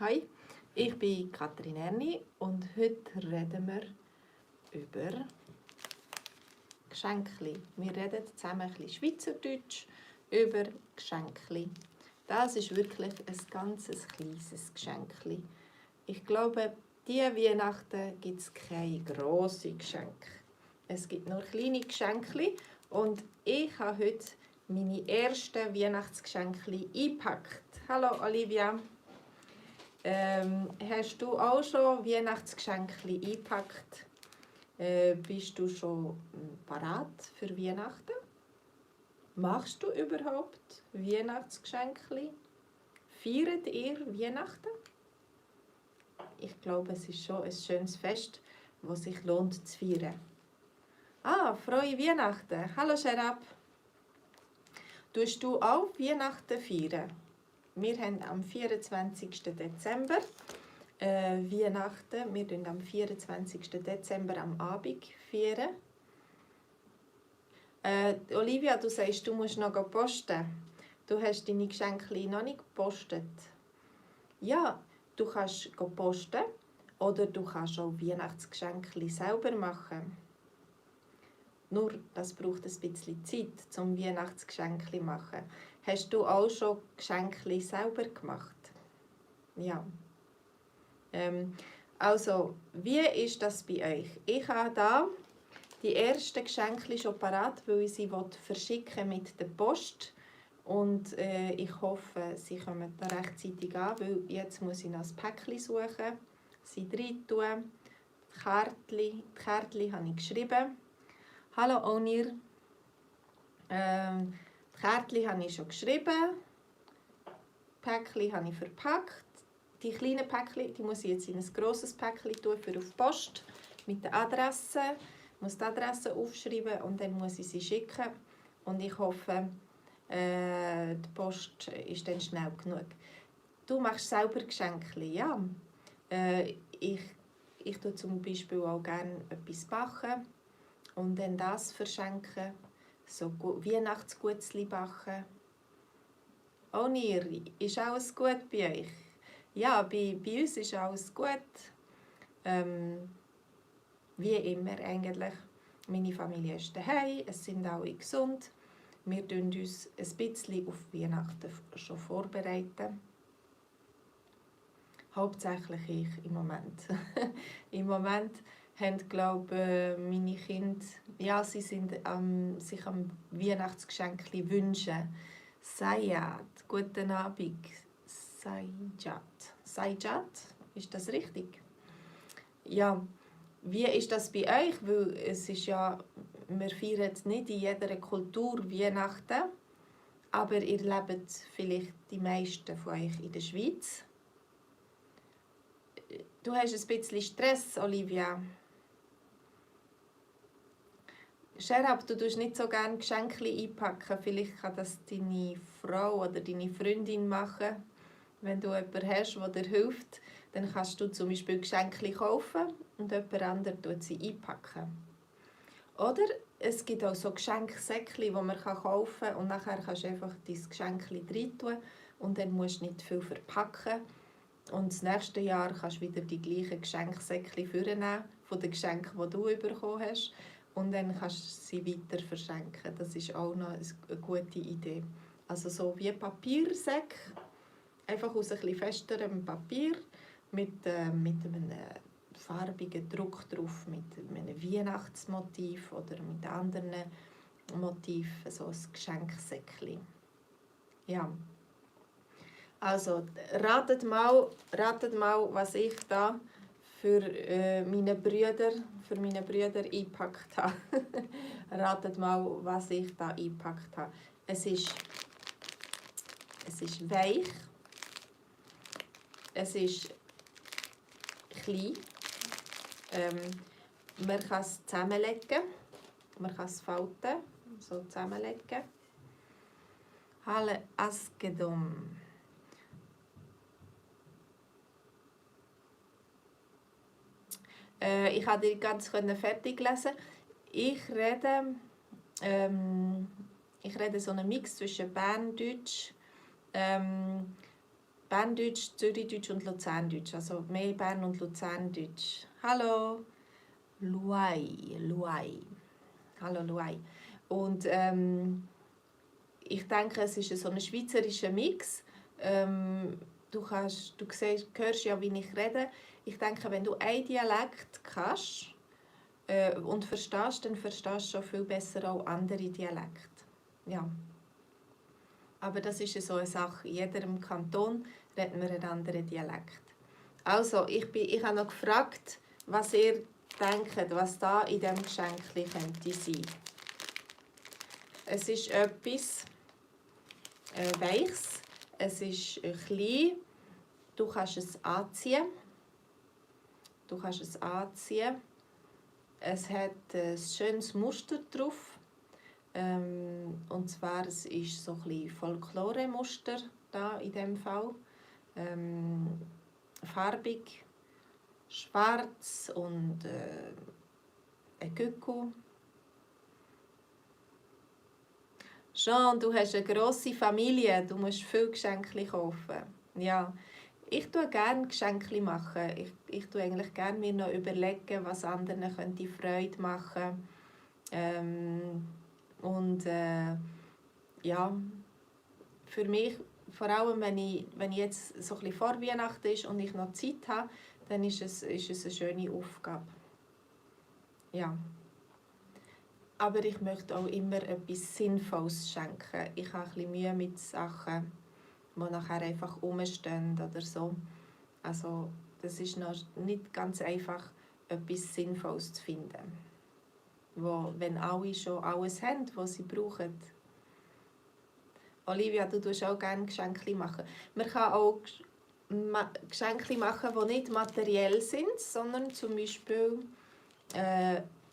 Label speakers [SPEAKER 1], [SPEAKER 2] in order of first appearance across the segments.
[SPEAKER 1] Hi, ich bin Katrin Erni und heute reden wir über Geschenkli. Wir reden zusammen ein bisschen Schweizerdeutsch über Geschenkli. Das ist wirklich ein ganz kleines Geschenkli. Ich glaube, diese Weihnachten gibt es keine grossen Geschenke. Es gibt nur kleine Geschenkli und ich habe heute meine ersten Weihnachtsgeschenkli eingepackt. Hallo Olivia. Hast du auch schon Weihnachtsgeschenkli eingepackt? Bist du schon parat für Weihnachten? Machst du überhaupt Weihnachtsgeschenkli? Feiert ihr Weihnachten? Ich glaube, es ist schon ein schönes Fest, das sich lohnt zu feiern. Frohe Weihnachten! Hallo Sherab! Tust du auch Weihnachten feiern? Wir haben am 24. Dezember Weihnachten. Wir feiern am 24. Dezember am Abend feiern. Olivia, du sagst, du musst noch posten. Du hast deine Geschenke noch nicht gepostet. Ja, du kannst posten oder du kannst auch Weihnachtsgeschenke selber machen. Nur, das braucht ein bisschen Zeit, um Weihnachtsgeschenke zu machen. Hast du auch schon Geschenke selber gemacht? Ja. Also, wie ist das bei euch? Ich habe hier die ersten Geschenke schon parat, weil ich sie verschicken mit der Post. Und ich hoffe, sie kommen da rechtzeitig an, weil jetzt muss ich noch ein Päckchen suchen, sie rein tun. Die Kärtchen habe ich geschrieben. Hallo Onir. Die Kärtchen habe ich schon geschrieben. Die Päckchen habe ich verpackt. Die kleinen Päckchen, die muss ich jetzt in ein grosses Päckchen tun für auf die Post mit der Adresse. Ich muss die Adresse aufschreiben und dann muss ich sie schicken. Und ich hoffe, die Post ist dann schnell genug. Du machst selber Geschenke, ja. Ich tue zum Beispiel auch gerne etwas backen und dann das verschenken. So Weihnachtsgutzli backen. Onir, ist alles gut bei euch? Ja, bei uns ist alles gut. Wie immer eigentlich. Meine Familie ist daheim, es sind alle gesund. Wir bereiten uns ein bisschen auf Weihnachten schon vorbereiten. Hauptsächlich ich im Moment. Im Moment haben, glaube meine Kinder, ja, sie sind sich am Weihnachtsgeschenk wünschen. Sayat, guten Abend. Sayat, ist das richtig? Ja, wie ist das bei euch? Weil es ist ja, wir feiern nicht in jeder Kultur Weihnachten, aber ihr lebt vielleicht die meisten von euch in der Schweiz. Du hast ein bisschen Stress, Olivia. Sherab, du tust nicht so gerne Geschenke einpacken. Vielleicht kann das deine Frau oder deine Freundin machen. Wenn du jemanden hast, der dir hilft, dann kannst du zum Beispiel Geschenke kaufen und jemand anderes tut sie einpacken. Oder es gibt auch so Geschenksäckchen, die man kaufen kann und nachher kannst du einfach dein Geschenk rein tun und dann musst du nicht viel verpacken. Und das nächste Jahr kannst du wieder die gleichen Geschenksäckchen vornehmen von den Geschenken, die du bekommen hast. Und dann kannst du sie weiter verschenken. Das ist auch noch eine gute Idee. Also so wie Papiersäcke, einfach aus etwas festerem Papier mit einem farbigen Druck drauf, mit einem Weihnachtsmotiv oder mit anderen Motiven, so ein Geschenksäckchen. Ja. Also, ratet mal, was ich da für meine Brüder eingepackt habe. Ratet mal, was ich da eingepackt habe. Es ist weich. Es ist klein. Man kann es zusammenlegen. Man kann es falten, so zusammenlegen. Halle Askedum. Ich konnte die ganz fertig lesen. Ich rede so einen Mix zwischen Berndeutsch, Berndeutsch, Zürichdeutsch und Luzerndeutsch. Also mehr Bern- und Luzerndeutsch. Hallo, Luai. Hallo, Luai. Und ich denke, es ist so ein schweizerischer Mix. Du hörst ja, wie ich rede. Ich denke, wenn du einen Dialekt kannst und verstehst, dann verstehst du schon viel besser auch andere Dialekte. Ja. Aber das ist so eine Sache. In jedem Kanton redet man einen anderen Dialekt. Also, ich habe noch gefragt, was ihr denkt, was da in diesem Geschenk könnte sein. Es ist etwas Weiches, es ist klein, du kannst es anziehen. Es hat ein schönes Muster drauf. Und zwar es ist so ein bisschen Folklore-Muster da in dem Fall. Farbig, schwarz und ein Gückel. Jean, du hast eine grosse Familie, du musst viele Geschenke kaufen. Ja, ich tue gerne Geschenke machen. Ich tue eigentlich gerne mir noch überlegen, was anderen könnte Freude machen. Ja, für mich, vor allem wenn ich jetzt so ein bisschen vor Weihnachten ist und ich noch Zeit habe, dann ist es eine schöne Aufgabe. Ja. Aber ich möchte auch immer etwas Sinnvolles schenken. Ich habe ein bisschen Mühe mit Sachen, die nachher einfach rumstehen oder so. Also das ist noch nicht ganz einfach, etwas Sinnvolles zu finden. Wenn alle schon alles haben, was sie brauchen. Olivia, du tust auch gerne Geschenke machen. Man kann auch Geschenke machen, die nicht materiell sind, sondern zum Beispiel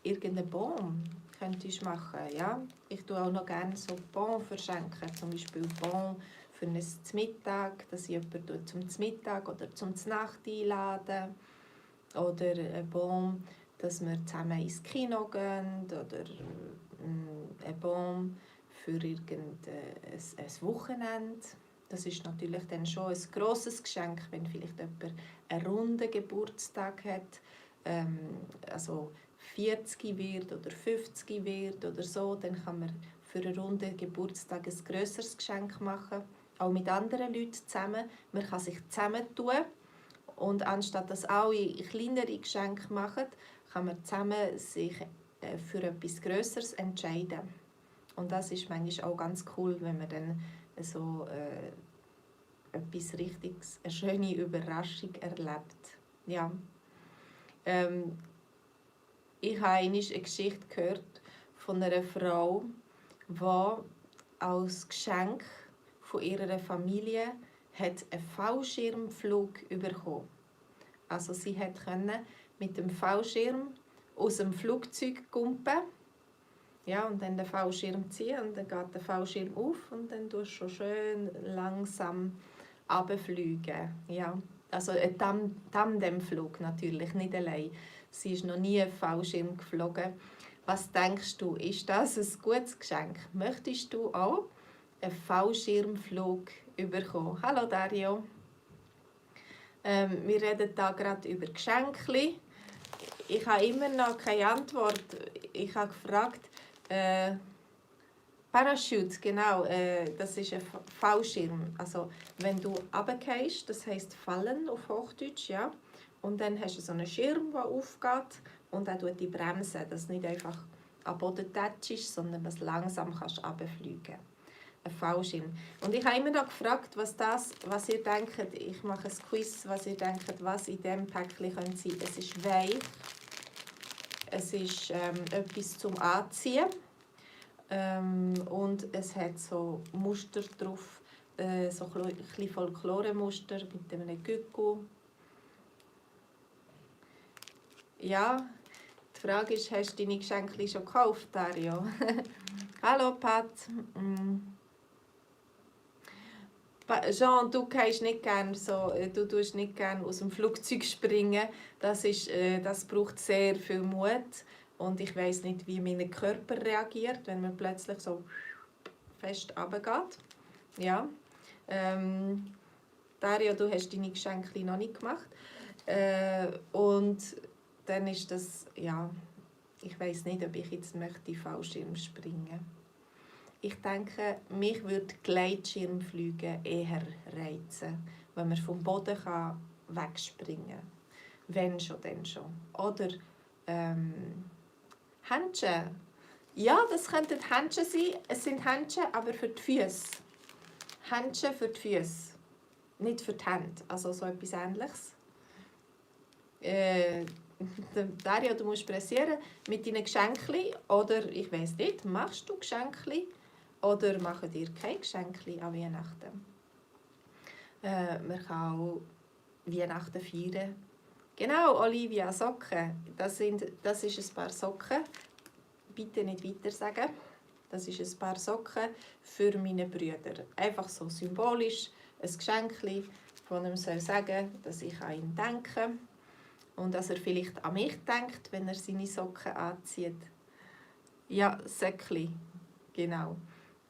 [SPEAKER 1] irgendeinen Baum könntest du machen. Ja? Ich tue auch noch gerne so Bon verschenken, zum Beispiel Bon für ein Mittag, dass ich jemanden zum Mittag oder zum Nacht einladen. Oder ein Bon, dass wir zusammen ins Kino gehen. Oder ein Bon für irgendein Wochenende. Das ist natürlich dann schon ein grosses Geschenk, wenn vielleicht jemand einen runden Geburtstag hat, also 40 wird oder 50 wird oder so, dann kann man für einen runden Geburtstag ein grösseres Geschenk machen, auch mit anderen Leuten zusammen. Man kann sich zusammentun und anstatt dass alle kleinere Geschenke machen, kann man zusammen sich für etwas Grösseres entscheiden. Und das ist manchmal auch ganz cool, wenn man dann so etwas Richtiges, eine schöne Überraschung erlebt. Ja. Ich habe einmal eine Geschichte gehört von einer Frau, die als Geschenk von ihrer Familie einen Fallschirmflug bekommen. Also sie konnte mit dem Fallschirm aus dem Flugzeug kumpen. Ja, und dann den Fallschirm ziehen und dann geht der Fallschirm auf und dann tust du schon schön langsam runterfliegen. Ja, also ein Tandemflug natürlich, nicht allein. Sie ist noch nie einen Fallschirm geflogen. Was denkst du, ist das ein gutes Geschenk? Möchtest du auch einen Fallschirmflug bekommen? Hallo Dario. Wir reden hier gerade über Geschenke. Ich habe immer noch keine Antwort. Ich habe gefragt, Parachute, genau, das ist ein Fallschirm. Also wenn du runterfällst, das heisst fallen auf Hochdeutsch, ja. Und dann hast du so einen Schirm, der aufgeht und er tut die bremsen, dass du nicht einfach am Boden tätschst, sondern dass du langsam runterfliegen kannst. Ein Fallschirm. Und ich habe immer noch gefragt, was ihr denkt. Ich mache ein Quiz, was ihr denkt, was in diesem Päckchen sein könnte. Es ist weich. Es ist etwas zum Anziehen. Und es hat so Muster drauf, so ein bisschen Folklore-Muster mit einem Gückel. Ja, die Frage ist, hast du deine Geschenke schon gekauft, Dario? Hallo, Pat. Jean, du gehst nicht gerne so, du tust nicht gerne aus dem Flugzeug springen. Das braucht sehr viel Mut. Und ich weiss nicht, wie mein Körper reagiert, wenn man plötzlich so fest runtergeht. Ja. Dario, du hast deine Geschenke noch nicht gemacht. Und dann ist das, ja, ich weiß nicht, ob ich jetzt möchte Fallschirm springen. Ich denke, mich würde Gleitschirmfliegen eher reizen, wenn man vom Boden wegspringen kann. Wenn schon, dann schon. Oder Händchen. Ja, das könnten Händchen sein. Es sind Händchen, aber für die Füße. Händchen für die Füße. Nicht für die Hände. Also so etwas Ähnliches. Dario, du musst pressieren mit deinen Geschenken. Oder, ich weiss nicht, machst du Geschenke? Oder machen dir keine Geschenke an Weihnachten? Man kann auch Weihnachten feiern. Genau, Olivia, Socken. Das ist ein paar Socken. Bitte nicht weiter sagen. Das ist ein paar Socken für meine Brüder. Einfach so symbolisch ein Geschenk, von ihm soll sagen, dass ich an ihn denke und dass er vielleicht an mich denkt, wenn er seine Socken anzieht. Ja, Söckli, genau.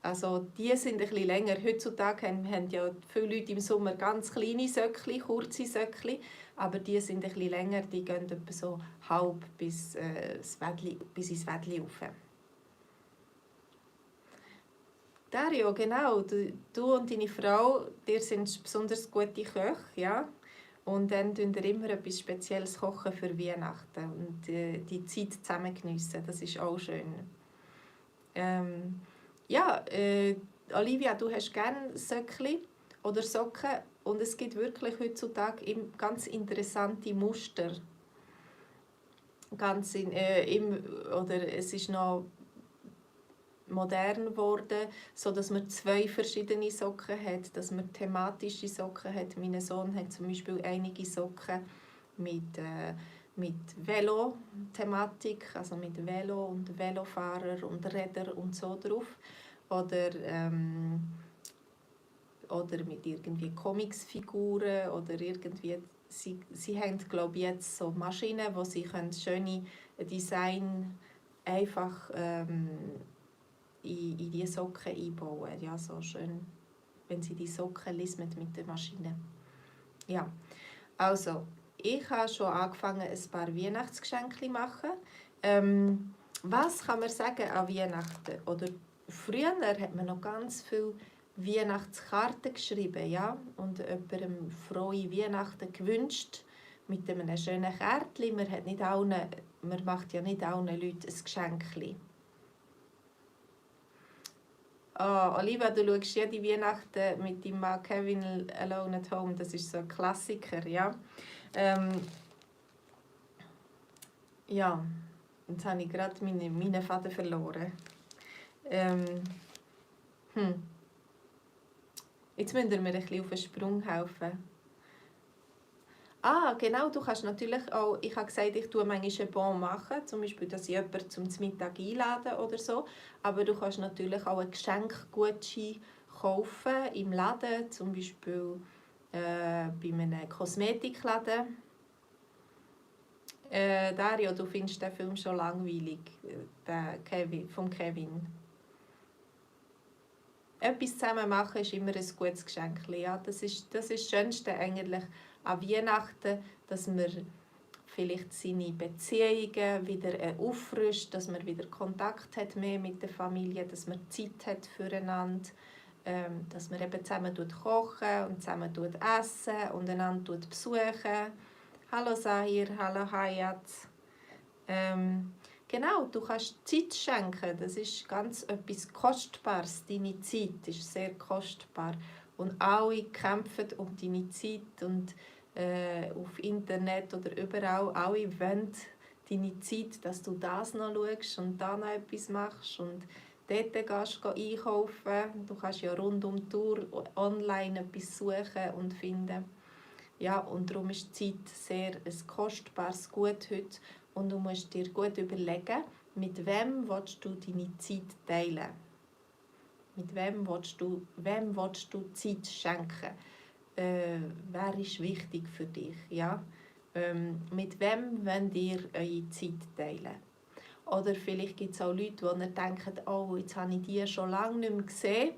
[SPEAKER 1] Also die sind ein bisschen länger. Heutzutage haben ja viele Leute im Sommer ganz kleine Söckli, kurze Söckli, aber die sind ein bisschen länger, die gehen etwa so halb bis ins Wädli rauf. Dario, genau, du und deine Frau, ihr seid besonders gute Köche, ja? Und dann kochen ihr immer etwas Spezielles kochen für Weihnachten und die Zeit zusammen geniessen, das ist auch schön. Ja, Olivia, du hast gerne Söckli oder Socken und es gibt wirklich heutzutage ganz interessante Muster. Oder es ist noch modern geworden, so dass man 2 verschiedene Socken hat, dass man thematische Socken hat. Mein Sohn hat zum Beispiel einige Socken mit Velo-Thematik, also mit Velo und Velofahrer und Räder und so drauf. Oder mit irgendwie Comicsfiguren oder irgendwie. Sie haben, glaube ich, jetzt so Maschinen, wo sie schöne Design einfach in die Socken einbauen. Ja, so schön, wenn sie die Socken lismet mit der Maschine. Ja, also, ich habe schon angefangen, ein paar Weihnachtsgeschenke zu machen. Was kann man sagen an Weihnachten? Oder früher hat man noch ganz viele Weihnachtskarten geschrieben, ja? Und jemandem frohe Weihnachten gewünscht mit einem schönen Kärtchen. Man macht ja nicht allen Leuten ein Geschenk. Oh, Olivia, du schaust jede Weihnachten mit deinem Mann Kevin Alone at Home. Das ist so ein Klassiker, ja. Ja, jetzt habe ich gerade meine Faden verloren. Jetzt müsst ihr mir ein bisschen auf den Sprung helfen. Ah, genau, du kannst natürlich auch, ich habe gesagt, ich tue manchmal einen Bon machen, zum Beispiel, dass ich jemanden zum Mittag einlade oder so, aber du kannst natürlich auch einen Geschenkgutschein kaufen im Laden, zum Beispiel bei einem Kosmetikladen. Dario, du findest den Film schon langweilig, von Kevin. Etwas zusammen machen ist immer ein gutes Geschenk. Ja, das ist das Schönste eigentlich an Weihnachten, dass man vielleicht seine Beziehungen wieder auffrischt, dass man wieder Kontakt hat mehr mit der Familie, dass man Zeit hat füreinander, dass man eben zusammen kochen und zusammen essen und einander besuchen. Hallo Sahir, hallo Hayat. Genau, du kannst Zeit schenken. Das ist ganz etwas Kostbares. Deine Zeit ist sehr kostbar. Und alle kämpfen um deine Zeit. Und auf Internet oder überall, alle wollen deine Zeit, dass du das noch schaust und da noch etwas machst. Und dort gehst du einkaufen. Du kannst ja rund um die Tour online etwas suchen und finden. Ja, und darum ist die Zeit sehr ein kostbares Gut heute. Und du musst dir gut überlegen, mit wem willst du deine Zeit teilen. Mit wem willst du Zeit schenken? Wer ist wichtig für dich? Ja? Mit wem wollt ihr eure Zeit teilen? Oder vielleicht gibt es auch Leute, die denken, oh, jetzt habe ich die schon lange nicht mehr gesehen.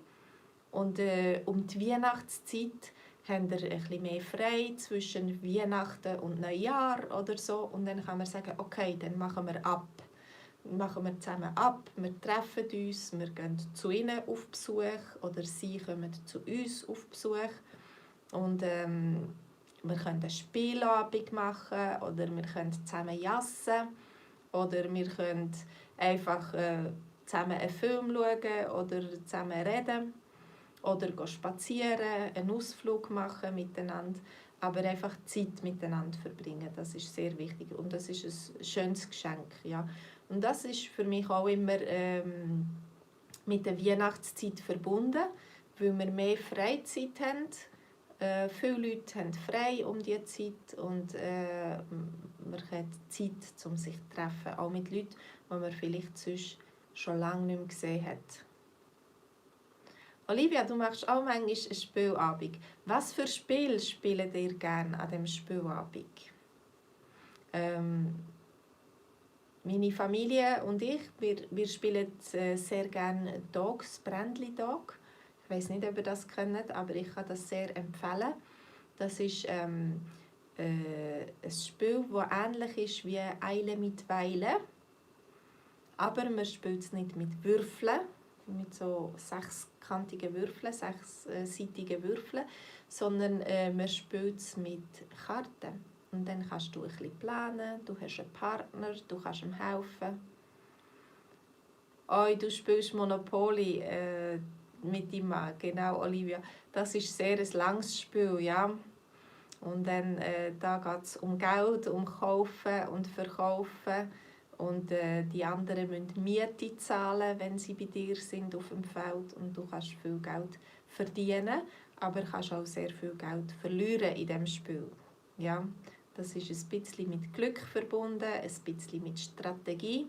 [SPEAKER 1] Und um die Weihnachtszeit habt ihr ein bisschen mehr frei zwischen Weihnachten und Neujahr oder so. Und dann kann man sagen, okay, dann machen wir zusammen ab, wir treffen uns, wir gehen zu ihnen auf Besuch oder sie kommen zu uns auf Besuch. Und wir können eine Spielabend machen oder wir können zusammen jassen oder wir können einfach zusammen einen Film schauen oder zusammen reden oder spazieren, einen Ausflug machen miteinander. Aber einfach Zeit miteinander verbringen, das ist sehr wichtig und das ist ein schönes Geschenk. Ja. Und das ist für mich auch immer mit der Weihnachtszeit verbunden, weil wir mehr Freizeit haben. Viele Leute haben frei um diese Zeit und man hat Zeit, um sich zu treffen, auch mit Leuten, die man vielleicht sonst schon lange nicht mehr gesehen hat. Olivia, du machst auch manchmal einen Spielabend. Was für Spiele spielt ihr gerne an diesem Spielabend? Meine Familie und ich, wir spielen sehr gerne Dogs, Brändli Dog. Ich weiß nicht, ob ihr das kennt, aber ich kann das sehr empfehlen. Das ist ein Spiel, das ähnlich ist wie Eile mit Weile. Aber man spielt es nicht mit Würfeln, mit so sechskantigen Würfeln, sechsseitigen Würfeln, sondern man spielt es mit Karten. Und dann kannst du ein bisschen planen, du hast einen Partner, du kannst ihm helfen. Oh, du spielst Monopoly mit deinem Mann, genau, Olivia. Das ist sehr ein langes Spiel, ja. Und dann da geht es um Geld, um Kaufen und Verkaufen. Und die anderen müssen Miete zahlen, wenn sie bei dir sind auf dem Feld. Und du kannst viel Geld verdienen, aber kannst auch sehr viel Geld verlieren in diesem Spiel. Ja, das ist ein bisschen mit Glück verbunden, ein bisschen mit Strategie.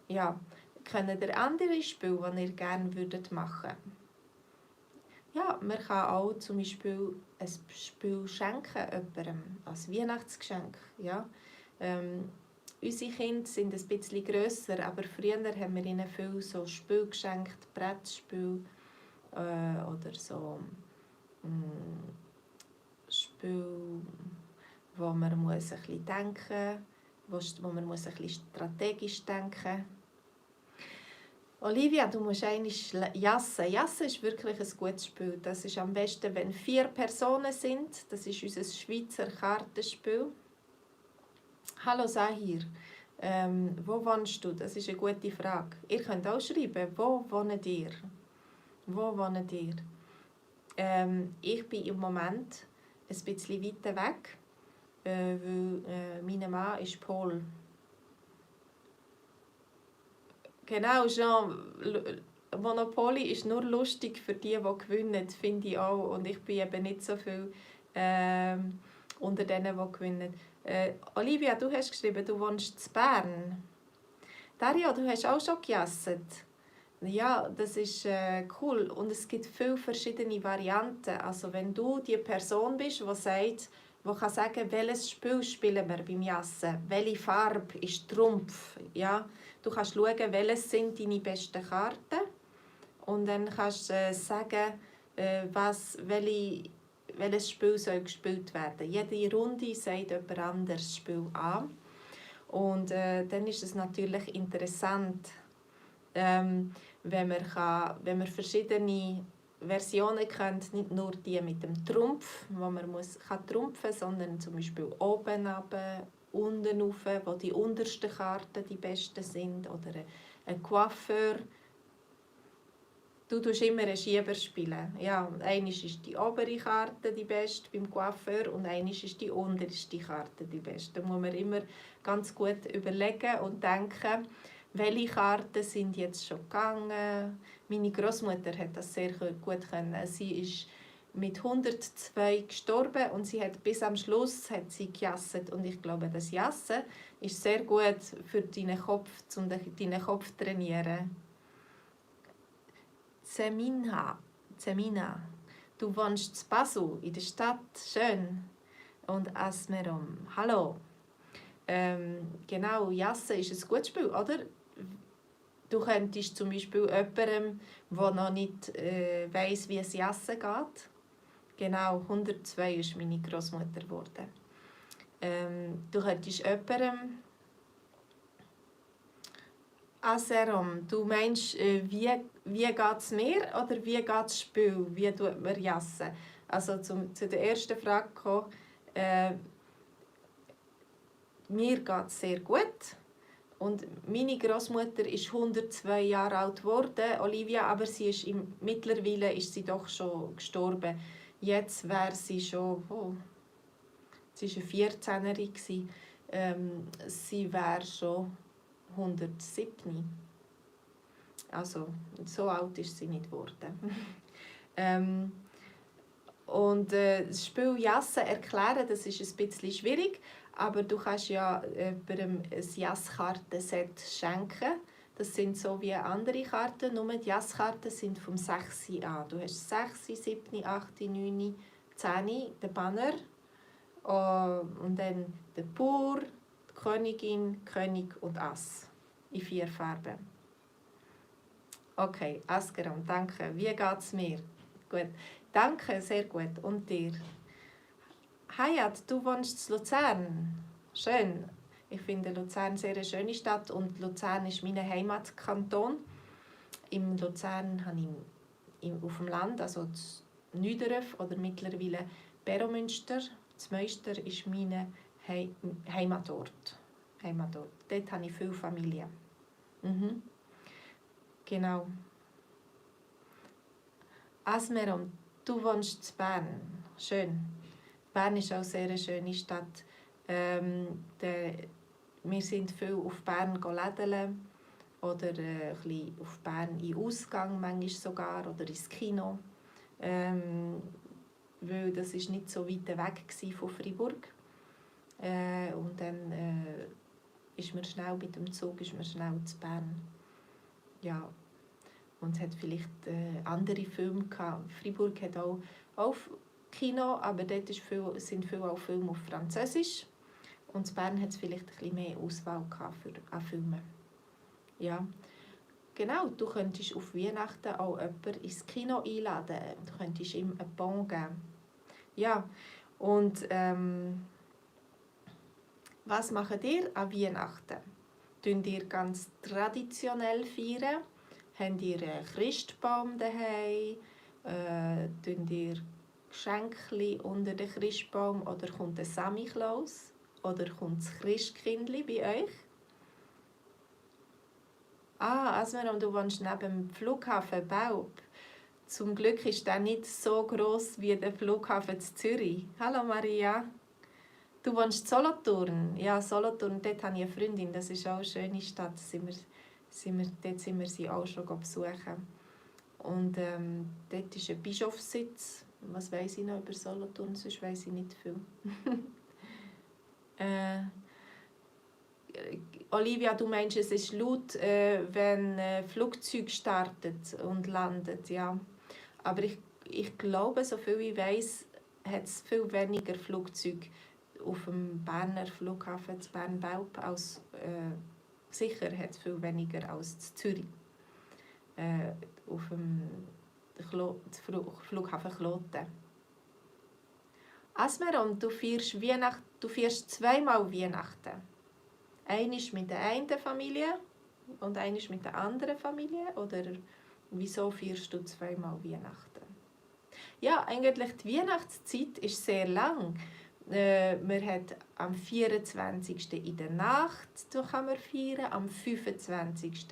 [SPEAKER 1] Ja, kennt ihr andere Spiele, die ihr gerne machen würdet? Ja, man kann auch zum Beispiel ein Spiel schenken jemandem als Weihnachtsgeschenk. Ja. Unsere Kinder sind ein bisschen grösser, aber früher haben wir ihnen viel so Spiele geschenkt, Brettspiele oder so Spiele, wo man ein bisschen denken muss, wo man ein bisschen strategisch denken muss. Olivia, du musst einmal jassen. Jassen ist wirklich ein gutes Spiel. Das ist am besten, wenn 4 Personen sind. Das ist unser Schweizer Kartenspiel. Hallo Sahir, wo wohnst du? Das ist eine gute Frage. Ihr könnt auch schreiben, wo wohnt ihr? Wo wohnt ihr? Ich bin im Moment ein bisschen weiter weg, weil mein Mann ist Pol. Genau, Jean, Monopoly ist nur lustig für die gewinnen, finde ich auch. Und ich bin eben nicht so viel unter denen, die gewinnen. Olivia, du hast geschrieben, du wohnst in Bern. Dario, du hast auch schon gejasset. Ja, das ist cool. Und es gibt viele verschiedene Varianten. Also wenn du die Person bist, die sagt, die kann sagen, welches Spiel spielen wir beim Jassen, welche Farbe ist Trumpf. Ja? Du kannst schauen, welches sind deine besten Karten und dann kannst du sagen, welches Spiel soll gespielt werden. Jede Runde sagt jemand anderes das Spiel an. Und dann ist es natürlich interessant, wenn man verschiedene Versionen kennt, nicht nur die mit dem Trumpf, wo man kann trumpfen, sondern zum Beispiel oben runter, unten rauf, wo die untersten Karten die besten sind, oder ein Coiffeur. Du tust immer einen Schieber spielen. Ja, einmal ist die obere Karte die beste beim Coiffeur und einmal ist die unterste Karte die beste. Da muss man immer ganz gut überlegen und denken, welche Karten sind jetzt schon gegangen. Meine Großmutter hat das sehr gut können. Sie ist mit 102 gestorben und sie hat bis am Schluss gejasset. Und ich glaube, das Jassen ist sehr gut für deinen Kopf, um deinen Kopf zu trainieren. Zemina, du wohnst in Basel, in der Stadt. Schön. Und Asmerom. Hallo. Genau, Jassen ist ein gutes Spiel, oder? Du könntest zum Beispiel jemandem, der noch nicht weiss, wie es Jassen geht, Genau, 102 ist meine Großmutter geworden. Du könntest jemandem Aserom, du meinst, wie geht es mir oder wie geht das Spiel? Wie tut man jassen? Also zu der ersten Frage kommen, mir geht es sehr gut. Und meine Großmutter ist 102 Jahre alt geworden, Olivia, aber mittlerweile ist sie doch schon gestorben. Jetzt wäre sie schon, sie war eine 14-Jährige, sie wäre schon 107. Also so alt ist sie nicht geworden. Und das Spiel Jassen erklären, das ist ein bisschen schwierig, aber du kannst ja jemandem ein Jasskartenset schenken. Das sind so wie andere Karten, nur die Jasskarten sind vom 6 an. Du hast 6, 7, 8, 9, 10, den Banner und dann der Bauer, die Königin, König und Ass in 4 Farben. Okay, Asgeram, danke. Wie geht's mir? Gut. Danke, sehr gut. Und dir? Hayat, du wohnst in Luzern. Schön. Ich finde Luzern sehr eine schöne Stadt und Luzern ist mein Heimatkanton. In Luzern habe ich auf dem Land, also Niederöf oder mittlerweile Beromünster. Das Münster ist mein Heimatort. Dort habe ich viele Familie. Genau. Asmerom, du wohnst in Bern. Schön. Bern ist auch eine sehr schöne Stadt. Wir sind viel auf Bern lädeln oder ein bisschen auf Bern in Ausgang, manchmal sogar, oder ins Kino. Weil das ist nicht so weit weg von Freiburg. Und dann ist man schnell mit dem Zug zu Bern. Ja. Und es hat vielleicht andere Filme gehabt. Freiburg hat auch Kino, aber dort sind viele auch Filme auf Französisch. Und in Bern hat es vielleicht ein bisschen mehr Auswahl an Filmen. Ja. Genau, du könntest auf Weihnachten auch jemanden ins Kino einladen. Du könntest ihm einen Bon geben. Ja, und was macht ihr an Weihnachten? Feiert ihr ganz traditionell feiern? Habt ihr einen Christbaum daheim? Tut ihr Geschenke unter den Christbaum? Oder kommt der Samichlaus? Oder kommt das Christkindli bei euch? Asmeram, du wohnst neben dem Flughafen Baub. Zum Glück ist der nicht so gross wie der Flughafen in Zürich. Hallo Maria. Du wohnst in Solothurn. Ja, Solothurn, dort habe ich eine Freundin. Das ist auch eine schöne Stadt. Dort sind wir sie auch schon besuchen. Und dort ist ein Bischofssitz. Was weiss ich noch über Solothurn? Sonst weiss ich nicht viel. Olivia, du meinst, es ist laut, wenn ein Flugzeug startet und landet, ja. Aber ich glaube, so viel ich weiss, hat es viel weniger Flugzeuge auf dem Berner Flughafen zu Bern-Belp als sicher hat es viel weniger als in Zürich. Auf dem Flughafen Kloten. Asmeron, du feierst zweimal Weihnachten. Einmal mit der einen Familie und einmal mit der anderen Familie? Oder wieso feierst du zweimal Weihnachten? Ja, eigentlich die Weihnachtszeit ist sehr lang. Man hat am 24. in der Nacht da kann man feiern, am 25.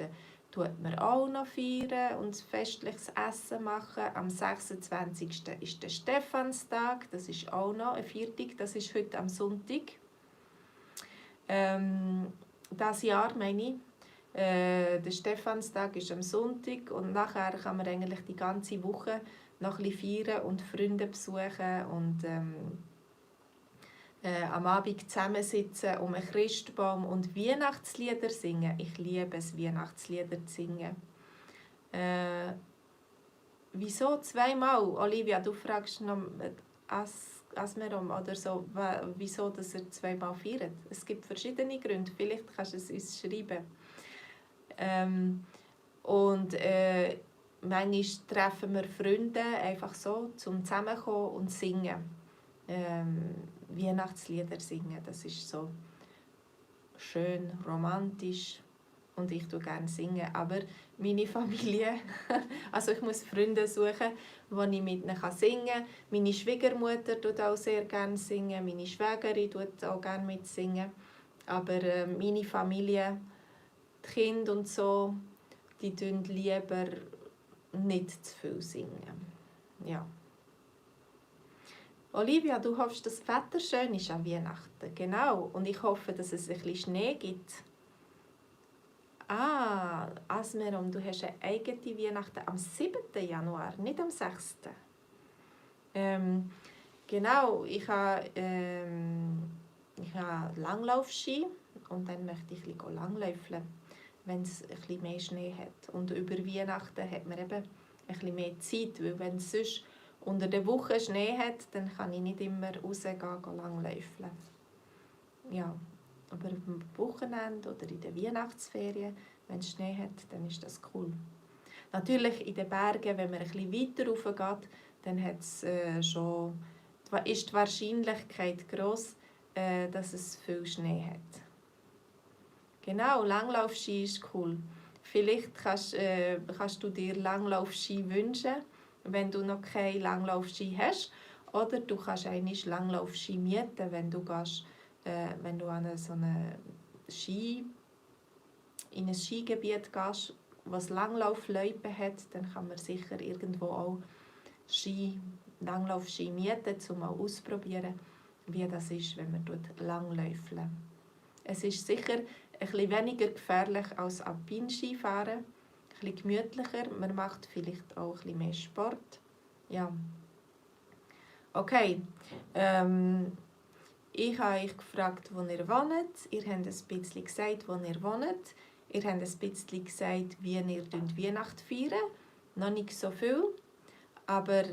[SPEAKER 1] tut man auch noch feiern und festliches Essen machen. Am 26. ist der Stephanstag, das ist auch noch ein Viertag, das ist heute am Sonntag. Das Jahr meine ich. Der Stephanstag ist am Sonntag und nachher kann man eigentlich die ganze Woche noch ein bisschen feiern und Freunde besuchen und am Abend zusammensitzen um einen Christbaum und Weihnachtslieder singen. Ich liebe es, Weihnachtslieder zu singen. Wieso zweimal? Olivia, du fragst noch Asmerom oder so, wieso dass er zweimal feiert. Es gibt verschiedene Gründe. Vielleicht kannst du es uns schreiben. manchmal treffen wir Freunde einfach so, zum zusammenkommen und singen. Weihnachtslieder singen, das ist so schön, romantisch und ich tue gerne singen. Aber meine Familie, also ich muss Freunde suchen, wo ich mit ihnen singen kann. Meine Schwiegermutter tut auch sehr gerne singen, meine Schwägerin tut auch gerne mitsingen. Aber meine Familie, die Kinder und so, die tun lieber nicht zu viel singen. Ja. Olivia, du hoffst, dass das Wetter schön ist an Weihnachten. Genau. Und ich hoffe, dass es ein bisschen Schnee gibt. Asmerom, du hast eine eigene Weihnachten am 7. Januar, nicht am 6. Genau, ich habe Langlaufski und dann möchte ich ein bisschen langläufeln, wenn es ein bisschen mehr Schnee hat. Und über Weihnachten hat man eben ein bisschen mehr Zeit, weil wenn es sonst unter der Woche Schnee hat, dann kann ich nicht immer rausgehen langläufeln. Ja, aber am Wochenende oder in den Weihnachtsferien, wenn es Schnee hat, dann ist das cool. Natürlich in den Bergen, wenn man ein bisschen weiter rauf geht, dann ist die Wahrscheinlichkeit gross, dass es viel Schnee hat. Genau, Langlaufski ist cool. Vielleicht kannst du dir Langlaufski wünschen, wenn du noch keine Langlaufski hast. Oder du kannst eigentlich Langlaufski mieten, wenn du an in ein Skigebiet gehst, was Langlaufloipen hat, dann kann man sicher irgendwo auch Langlaufski mieten, um mal auszuprobieren, wie das ist, wenn man langläuft. Es ist sicher ein bisschen weniger gefährlich als Alpinskifahren, ein bisschen gemütlicher, man macht vielleicht auch ein bisschen mehr Sport. Ja. Okay, ich habe euch gefragt, wo ihr wohnt. Ihr habt ein bisschen gesagt, wo ihr wohnt. Ihr habt ein bisschen gesagt, wie ihr Weihnachten feiert. Noch nicht so viel. Aber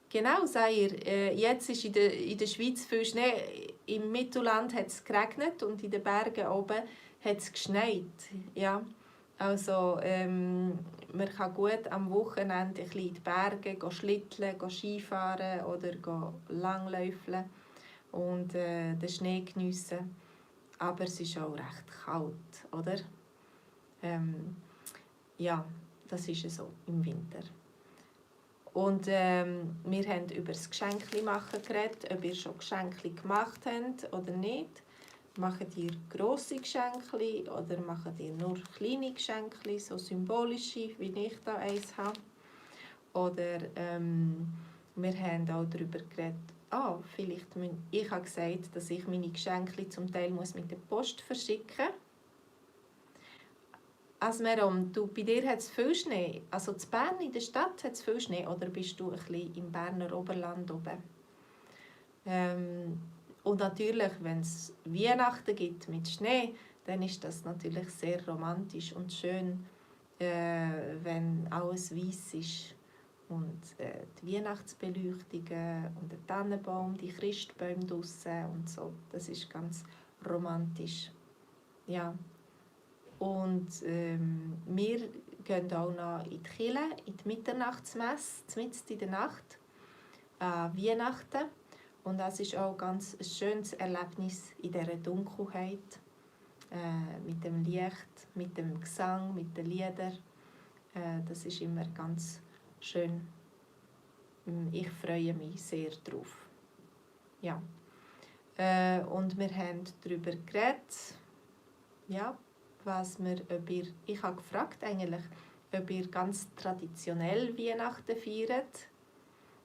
[SPEAKER 1] genau, sagt ihr, jetzt ist in der Schweiz viel Schnee. Im Mittelland hat es geregnet und in den Bergen oben hat es geschneit. Ja. Also man kann gut am Wochenende ein bisschen in die Berge schlitteln, Skifahren oder langläufeln und den Schnee geniessen. Aber es ist auch recht kalt, oder? Ja, das ist so im Winter. Und wir haben über das Geschenke machen geredet, ob ihr schon Geschenke gemacht habt oder nicht. Macht ihr grosse Geschenke oder macht ihr nur kleine Geschenke, so symbolische, wie ich da eins habe? Oder wir haben auch darüber geredet, ich habe gesagt, dass ich meine Geschenke zum Teil mit der Post verschicken muss. Asmerom, bei dir hat es viel Schnee. Also in Bern, in der Stadt, hat es viel Schnee. Oder bist du ein bisschen im Berner Oberland oben? Und natürlich, wenn es Weihnachten gibt mit Schnee, dann ist das natürlich sehr romantisch und schön, wenn alles weiß ist. Und die Weihnachtsbeleuchtungen und der Tannenbaum, die Christbäume draussen und so. Das ist ganz romantisch. Ja. Und wir gehen auch noch in die Kirche, in die Mitternachtsmesse, mitten in der Nacht, Weihnachten. Und das ist auch ganz ein schönes Erlebnis in dieser Dunkelheit, mit dem Licht, mit dem Gesang, mit den Liedern. Das ist immer ganz schön. Ich freue mich sehr drauf. Ja. Und wir haben darüber geredet, ja, ich habe gefragt eigentlich, ob ihr ganz traditionell Weihnachten feiert.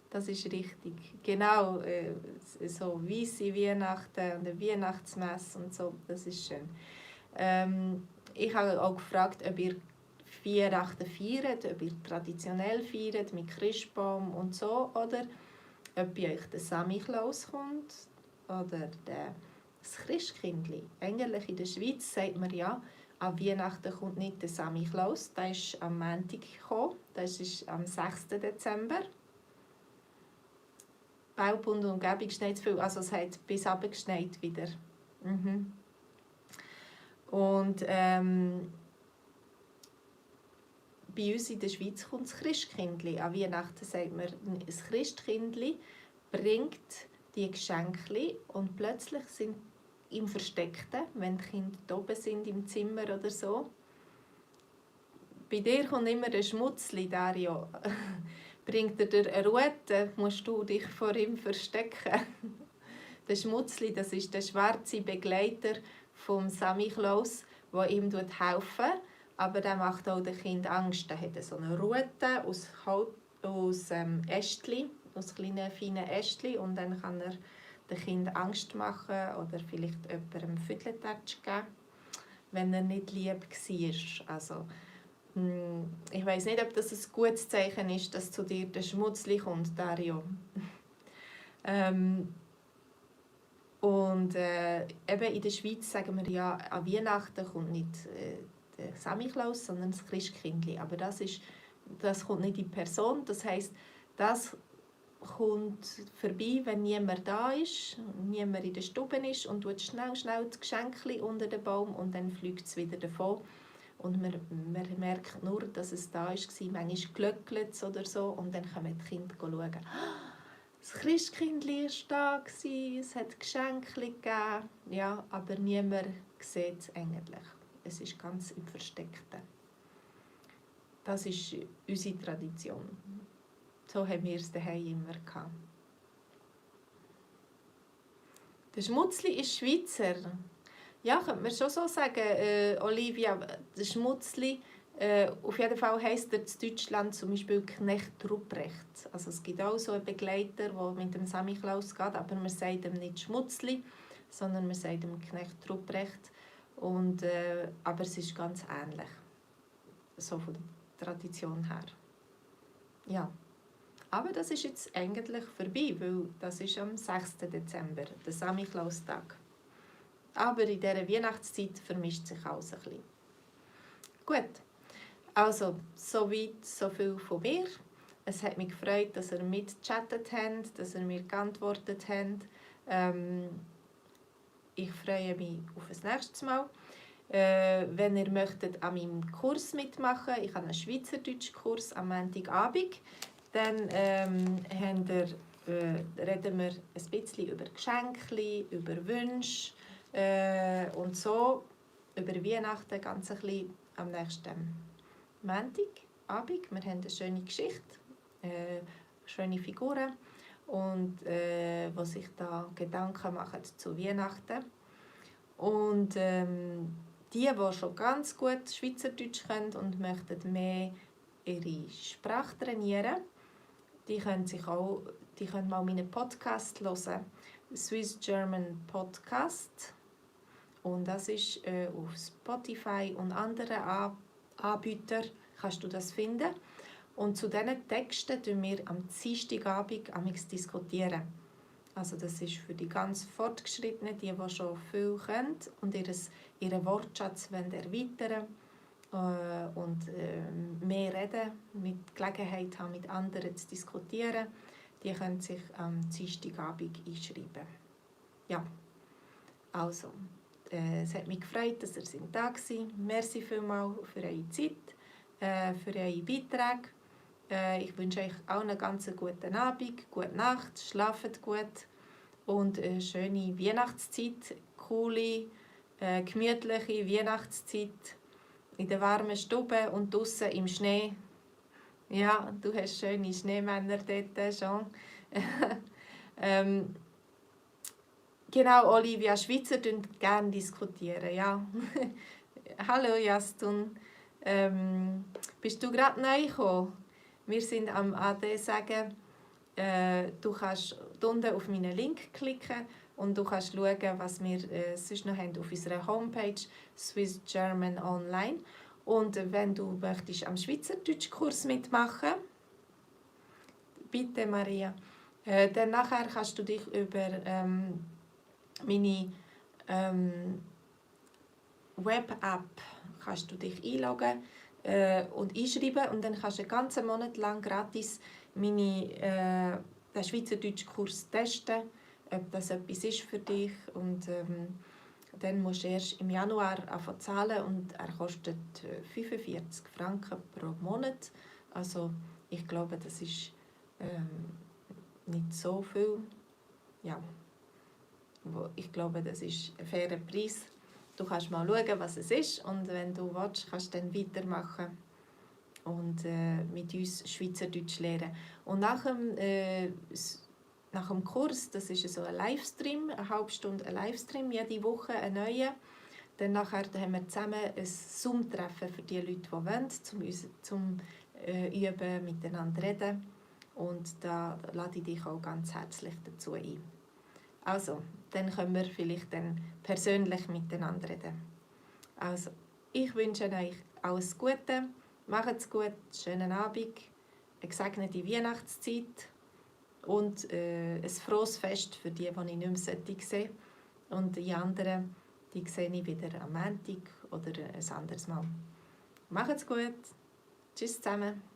[SPEAKER 1] Das ist richtig. Genau, so weisse Weihnachten und eine Weihnachtsmesse und so, das ist schön. Ich habe auch gefragt, ob ihr Weihnachten feiert, ob ihr traditionell feiert, mit Christbaum und so, oder ob bei euch der Samichlaus kommt oder das Christkindli. Eigentlich in der Schweiz sagt man ja, an Weihnachten kommt nicht der Samichlaus, der ist am Montag gekommen, das ist am 6. Dezember. Baubund und Umgebung schneit viel, also es hat bis runter geschneit wieder. Und bei uns in der Schweiz kommt das Christkindli. An Weihnachten sagt man, das Christkindli bringt die Geschenke und plötzlich sind im Versteckten, wenn die Kinder oben sind im Zimmer oder so. Bei dir kommt immer ein Schmutzli, Dario. Bringt er dir eine Rute, musst du dich vor ihm verstecken. Der Schmutzli, das ist der schwarze Begleiter vom Sammy Klaus, der ihm helfen. Aber der macht auch den Kindern Angst. Der hat so eine Rute aus Ästchen, aus kleinen, feinen Ästchen. Und dann kann er den Kindern Angst machen oder vielleicht jemandem Füdletatsch geben, wenn er nicht lieb war. Also, ich weiss nicht, ob das ein gutes Zeichen ist, dass zu dir der Schmutzli kommt, Dario. Eben in der Schweiz sagen wir ja, an Weihnachten kommt nicht der Sammy Klaus, sondern das Christkindli. Aber das kommt nicht in Person. Das heisst, das kommt vorbei, wenn niemand da ist, niemand in der Stube ist und tut schnell das Geschenkli unter den Baum und dann fliegt es wieder davon. Und man merkt nur, dass es da war. Manchmal glöckelt es oder so und dann kommen die Kinder schauen. Das Christkindli war da, es hat Geschenke gegeben. Ja, aber niemand sieht es eigentlich. Es ist ganz im Versteckten. Das ist unsere Tradition. So haben wir es daheim immer gehabt. Der Schmutzli ist Schweizer. Ja, könnte man schon so sagen, Olivia. Der Schmutzli, auf jeden Fall heisst er in Deutschland zum Beispiel Knecht Ruprecht. Also es gibt auch so einen Begleiter, der mit dem Sammy Klaus geht, aber man sagt ihm nicht Schmutzli, sondern man sagt ihm Knecht Ruprecht. Aber es ist ganz ähnlich, so von der Tradition her. Ja. Aber das ist jetzt eigentlich vorbei, weil das ist am 6. Dezember, der Sammy Klaus Tag. Aber in dieser Weihnachtszeit vermischt sich alles ein bisschen. Gut, also soweit, so viel von mir. Es hat mich gefreut, dass ihr mitgechattet habt, dass ihr mir geantwortet habt. Ich freue mich auf das nächste Mal. Wenn ihr möchtet an meinem Kurs mitmachen, ich habe einen Schweizerdeutsch-Kurs am Montagabend, dann reden wir ein bisschen über Geschenke, über Wünsche und so, über Weihnachten ganz ein bisschen am nächsten Montagabend. Wir haben eine schöne Geschichte, schöne Figuren und die sich da Gedanken machen zu Weihnachten. Und die schon ganz gut Schweizerdeutsch können und möchten mehr ihre Sprache trainieren, die können mal meinen Podcast hören, Swiss German Podcast. Und das ist auf Spotify und anderen Anbietern kannst du das finden. Und zu diesen Texten diskutieren wir am Dienstagabend diskutieren. Also das ist für die ganz Fortgeschrittenen, die schon viel können und ihren Wortschatz erweitern und mehr reden, mit Gelegenheit haben, mit anderen zu diskutieren. Die können sich am Dienstagabend einschreiben. Ja, also, es hat mich gefreut, dass ihr da wart. Merci vielmals für eure Zeit, für eure Beiträge. Ich wünsche euch auch einen ganz guten Abend, gute Nacht, schlaft gut und eine schöne Weihnachtszeit, coole, gemütliche Weihnachtszeit in der warmen Stube und draussen im Schnee. Ja, du hast schöne Schneemänner dort schon. Genau, Olivia, Schweizer gerne diskutieren, ja. Hallo Jaston, bist du gerade neu gekommen? Wir sind am AD sagen, du kannst unten auf meinen Link klicken und du kannst schauen, was wir sonst noch haben auf unserer Homepage Swiss German Online. Und wenn du möchtest am Schweizerdeutsch-Kurs mitmachen, bitte Maria, dann nachher kannst du dich über meine Web-App kannst du dich einloggen und einschreiben und dann kannst du einen ganzen Monat lang gratis den Schweizerdeutsch-Kurs testen, ob das etwas ist für dich und Dann musst du erst im Januar anfangen zu zahlen und er kostet 45 Franken pro Monat. Also ich glaube, das ist nicht so viel. Ja, ich glaube, das ist ein fairer Preis. Du kannst mal schauen, was es ist und wenn du willst, kannst du dann weitermachen und mit uns Schweizerdeutsch lernen. Und nach dem Kurs, das ist so ein Livestream, eine halbe Stunde ein Livestream, jede Woche ein neuer. Dann nachher haben wir zusammen ein Zoom-Treffen für die Leute, die wollen, zum Üben, miteinander reden. Und da lade ich dich auch ganz herzlich dazu ein. Also, dann können wir vielleicht dann persönlich miteinander reden. Also, ich wünsche euch alles Gute, macht's gut, schönen Abend, eine gesegnete Weihnachtszeit und ein frohes Fest für die ich nicht mehr sehen sollte. Und die anderen, die sehe ich wieder am Montag oder ein anderes Mal. Macht's gut, tschüss zusammen.